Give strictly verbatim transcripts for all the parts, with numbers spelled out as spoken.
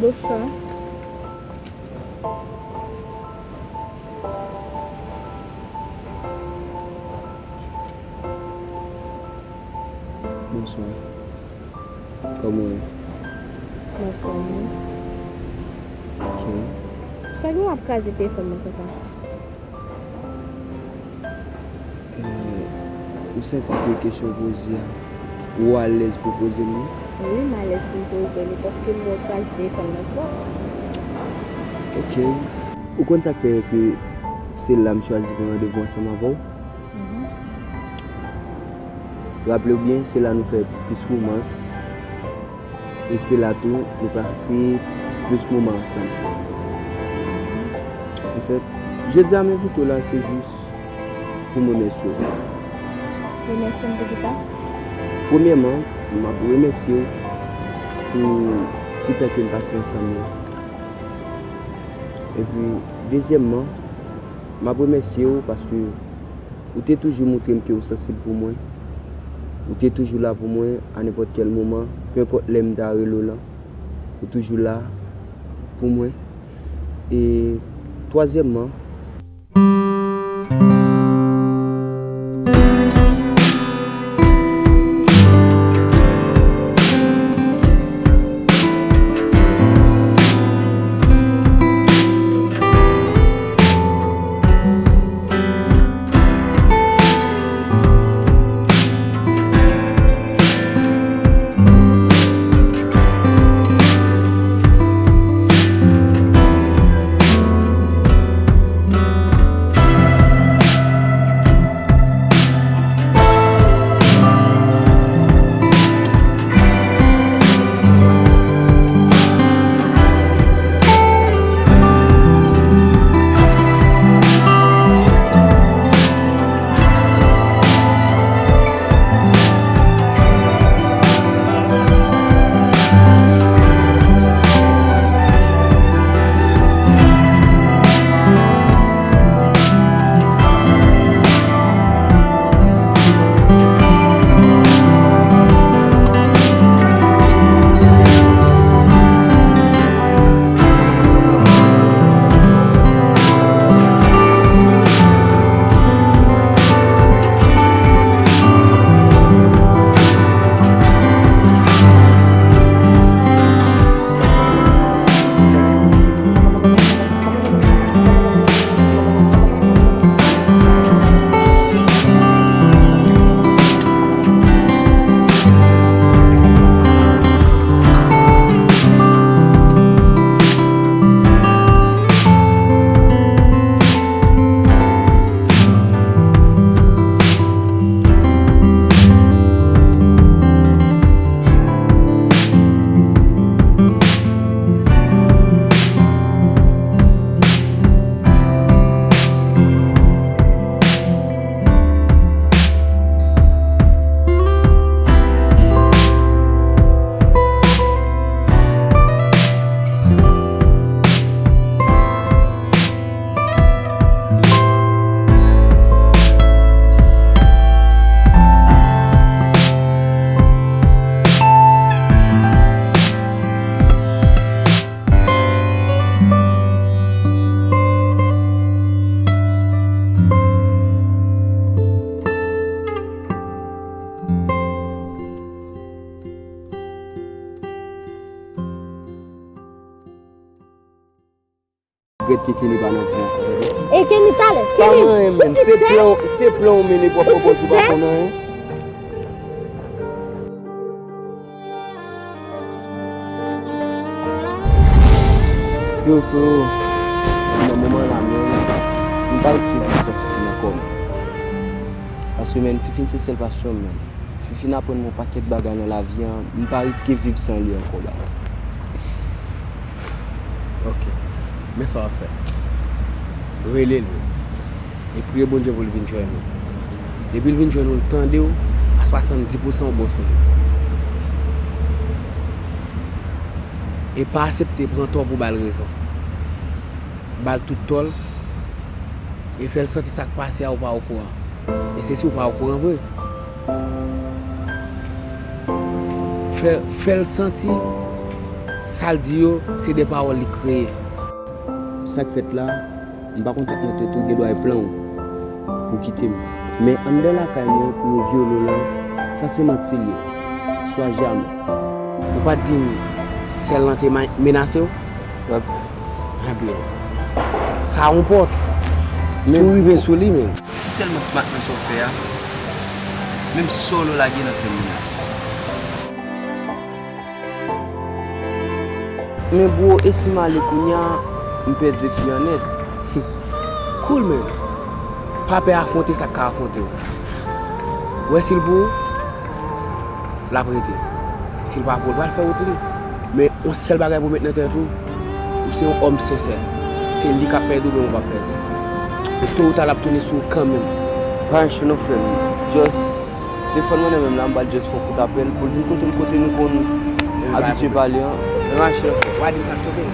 Bonswa. Bonswa. Kòman w ye? M anfòm, wi. Ok. Sa gen w ap kraze telefòn mwen konsa? Eh, ou santi ke kesyon w poze a, ou alèz pou w poze m li? Wi, m alèz pou m poze w li, paske m wè w kraze telefòn nan twòp. Ok. Ou konn sa k fè ke se la m chwazi pran randevou ansanm avè w? Mhm. Raple w byen, se la nou fè plis womans. E se la tou nou pase plis moman ansanm. Anfèt, jodi a m envite w la, se jis pou m remèsye w. Remèsye m pou kisa? Premyèman, m ap remèsye w pou ti tan ke n pase ansanm yo. Epi, dezyèmman, m ap remèsye w paske ou te toujou montre m ke w sansib pou mwen. Ou te toujou la pou mwen a nenpòt kèl moman, pe enpòt lè m ta rele w lan. Ou toujou la pou mwen. E twazyèmman, Regrèt ke Kenny pa nan vi ankò, tande? E Kenny talè, pa Kenny, anyen, menm. Se plan, se plan w mennen pwòp kòkòt ou pa konn anyen. Yo, freo, nan moman la menm, m pa riske viv san Fifine ankò, menm. Paske, menm, Fifine se sèl pasyon m, menm. Fifine aprann mwen yon pakèt bagay nan lavi an, m pa riske viv san li ankò, baz. Ok. Men sa w ap fè. Rele l, wi. E priye Bondye pou l vin jwenn ou. Depi l vin jwenn ou, l tande w, a swasanndiz pousan ou bon sou li. E pa aksepte pran tò pou ba l rezon. Ba l tout tò l, e fè l santi sa k pase a ou pa okouran. E se si ou pa okouran vre. Fè, fè l santi Sa l di yo, se de pawòl li kreye. Sa k fèt la, m pa konn sa k nan tèt ou, gen dwa e plan w pou w kite m. Men anndan lakay mwen, pou yo vyole w la, sa se manti l ye. Swa jamè. Ou pa t di m sèl lan te ma- menase w? Wè. Ebyen, sa yon pòt. Men pou rive sou li, men. Ou tèlman smart nan sa w fè a, menm solo lage nan fè menas. Men bro, e si m ale kounye a, m pèdi fi an nèt? Cool, man. Pa pè afwonte sa k ka afwonte w. Wè si l pou ou, l ap rete. Si l pa pou ou, l pral fè wout li. Men yon sèl bagay pou w met nan tèt ou, ou se yon òm sensè. Se li k ap pèdi w, men ou p ap pèdi. E to ou ta, l ap tounen sou ou kanmenm. Pa anyen non, frè m. Just defann mwen nan men m la, m pral just fè yon kout apèl pou l di m kote m, kote nou konn abitye pale an. Mwen mache. W a di m sa k chofe.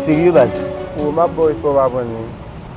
Serye, baz? Ou, m ap ba w respè, w pa pran li.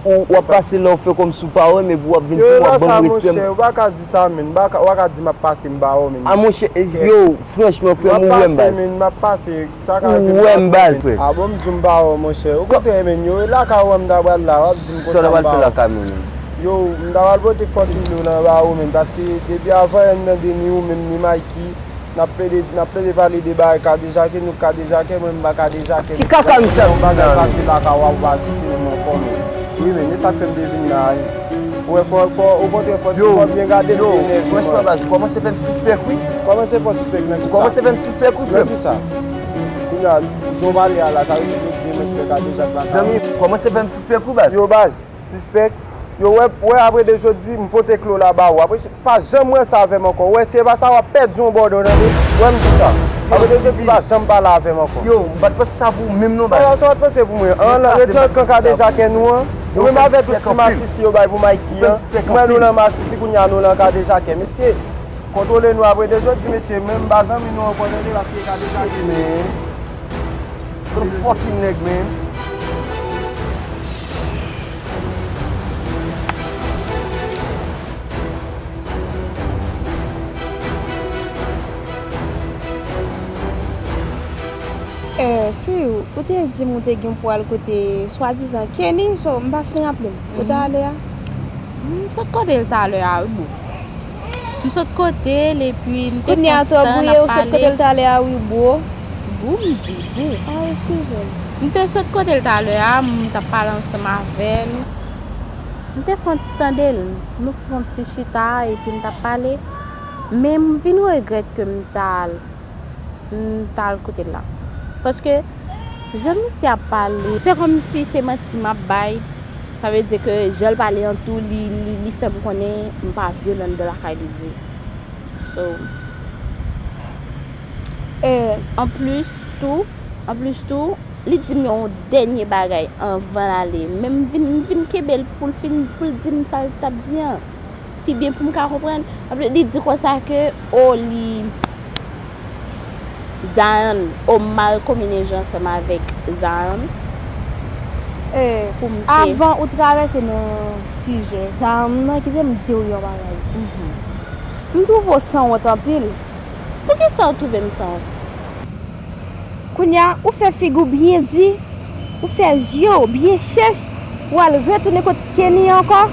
Ou, w ap pase la, w fè kòmsi w pa wè m, epi w ap vin di m w ap ban m respè m. Yo, la sa, monchè, ou pa ka di sa, menn. Ou pa ka, ou pa ka di m ap pase, m pa wè w, menn. A, monchè, yo, franchman, frè m, ou wè m, baz. M ap pase, menn, m ap pase. Sa ka rive m pa wè w, menn. A bon, m di w m pa wè w, monchè. Okontrè, menn, yo, e lakay ou an m ta pral la, w ap di m konsa m pa wè w. Sa w ta pral fè lakay mwen, menn? Yo, m ta pral pote fòt nou nan ba ou, menn, paske depi avan yè m tande ni ou menm, ni Mikey, n ap plede, n ap plede pale de bagay kadejake, nou kadejake, mwen m pa kadejake. Ki kaka misye ap di la, menn? Yon bagay pase lakay ou a, ou pa kite menm ankò, menn. Wi, menn, e sa k fè m te vin la a, wi. Ou wè, fò, fò, okontrè, fò, fò byen gade m, te enève, franchman, baz, ou kòmanse fè m sispèk, wi. Kòmanse fè w sispèk nan kisa? Ou kòmanse fè m sispèk, wi, frè m. Nan kisa? Kounye a, jan w pale a la, sa vle di jodi mwen fè kadejak lakay ou? Zanmi, ou kòmanse fè m sispèk, wi, baz. Yo, baz. Sispèk. Yo, wè, wè, apre de jodi, m pote klo la ba ou. Apre, pa janm ranse avè m ankò. Wè, si e pa sa, w ap pèdi yon bòdò, tande. Wè, m di sa. Apre de jodi, pa janm pale avè m ankò. Yo, m pa t panse sa pou ou menm non, baz. Sa, sa w pa t panse pou mwen. An, rete nan kan kadejake nou an. Ou menm avè tout ti masisi yo bay pou Mikey an. M wè nou nan masisi, kounye a nou nan kadejake. Mesye, kontwole nou apre de jodi, mesye. Menm ba zanmi nou ankò, tande, paske kadejake. Men. What a fucking nèg, man. Eh, fi, ou te di m ou te gen pou al kote swadizan Kenny, so m pa fin raple m. Ou te ale a? M sot kote l talè a, wi, boo. M sot kote l, epi n te fè yon ti tan n ap pale. Kounye a, twò bouye, ou sot kote l talè a, wi, boo. Boo, m di, boo. Ah, eskize m. M te sot kote l talè a, m t ap pale ansanm avè l. M te fè yon ti tan de l. Nou fè yon ti chita, epi n t ap pale. Men m vin regrèt ke m t al m t al kote l la. Paske, jan misye ap pale, se kòmsi se manti m ap bay. Sa vle di ke jan l pale an tou, li, li, li fè m konnen m pa vyolan anndan lakay li vre. So, E anplis tou, anplis tou, li di m yon dènye bagay anvan l ale. Men m vin, m vin kenbe l pou l fin, pou l di m sa l t ap di an. Pi byen pou m ka konprann. Apre, li di konsa ke, o, li, Zion, o, m mal kominije ansanm avèk Zion. E, pou m te avan ou travèse nan sijè Zion nan, kite m di w yon bagay. Mhm. M twouve w sanwont anpil. Poukisa w twouve m sanwont? Kounye a, ou fè figi w byen di, ou fè zye w byen chèch, w al retounen kot Kenny ankò.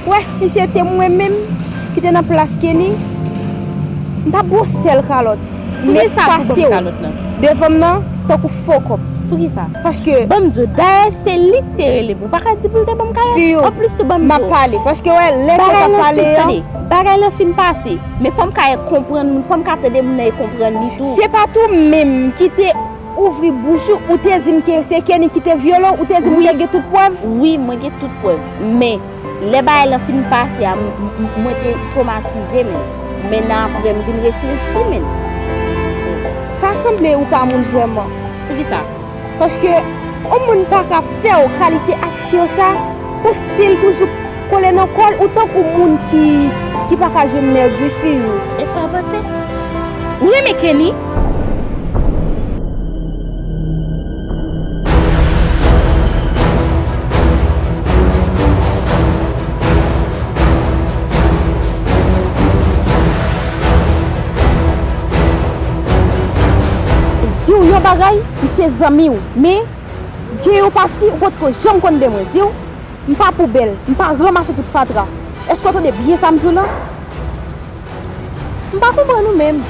Ou wè, si se te mwen menm ki te nan plas Kenny, m t ap ba w sèl kalòt. Men fase w devan m nan, tankou fo kòb. Poukisa? Paske ban m di w, dayè se li ki te rele m. Ou pa ka di pou l te ban m kalòt. Anplis tou, ban m di w, m ap pale. Paske, wè, lè ke w t ap pale an, bagay lan fin pase. Men fò m ka konprann moun, fò m ka tande moun nan e konprann li tou. Se pa t ou menm ki te ouvri bouch ou, ou te di m ke se Kenny ki te vyole w, ou te di m ou te gen tout prèv? Wi, mwen gen tout prèv. Men, lè bagay lan fin pase a, m, m, mwen te twomatize, men. Men nan apre, m vin reflechi, men. Ta sanble ou pa moun vrèman. Poukisa? Paske yon moun pa ka fè w kalite aksyon sa pou stil toujou kole nan kò l, ou tankou moun ki, ki pa ka jwenn nèg wi fi. E sa w panse? Ou renmen Kenny? Di w yon bagay, m se zanmi w, men gen yon pati ou potko janm konn de mwen. Di w, m pa poubèl, m pa ranmase tout fatra. Èske w tande byen sa m di w lan? M pa konprann ou menm.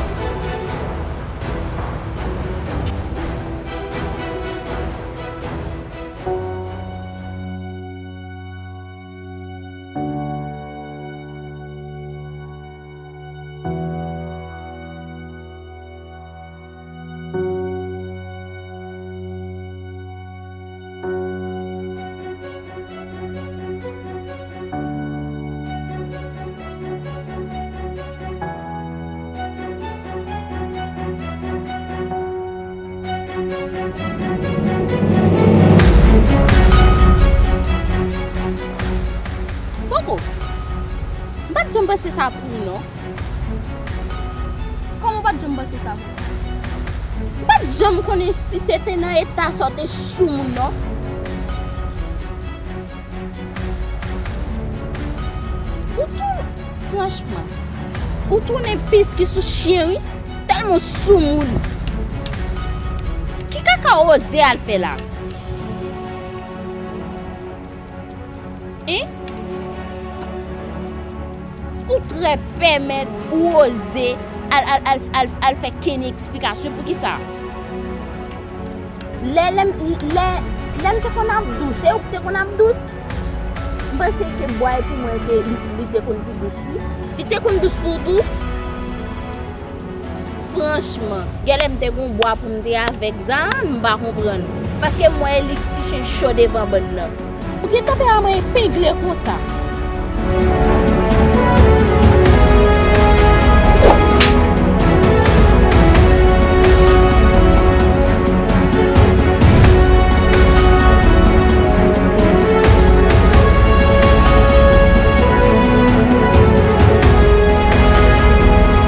Poko. M pa t janm panse sa pou ou, non. Kòman w pa t janm panse sa pou ou? M pa t janm konnen si se te nan eta sa w te sou moun, non. Ou tou, franchman, ou tounen pis ki sou chen, wi. Tèlman w sou moun. Ki kaka w oze al fè la? Hein? Ou trè pèmèt, ou oze al, al, al, al, al fè Kenny eksplikasyon. Poukisa? Lè, lè, lè, lè m te konn ap dous, se ou ki te konn ap dous? M panse ke bwa e pou mwen te, li, li te konn pi dous, wi. Li te konn dous pou ou tou? Franchman, genlè m te gon bwa pou m te avèk Zion, m pa konprann. Paske m wè li ti chen cho devan bann nan. Ou gen tanperaman epengle konsa.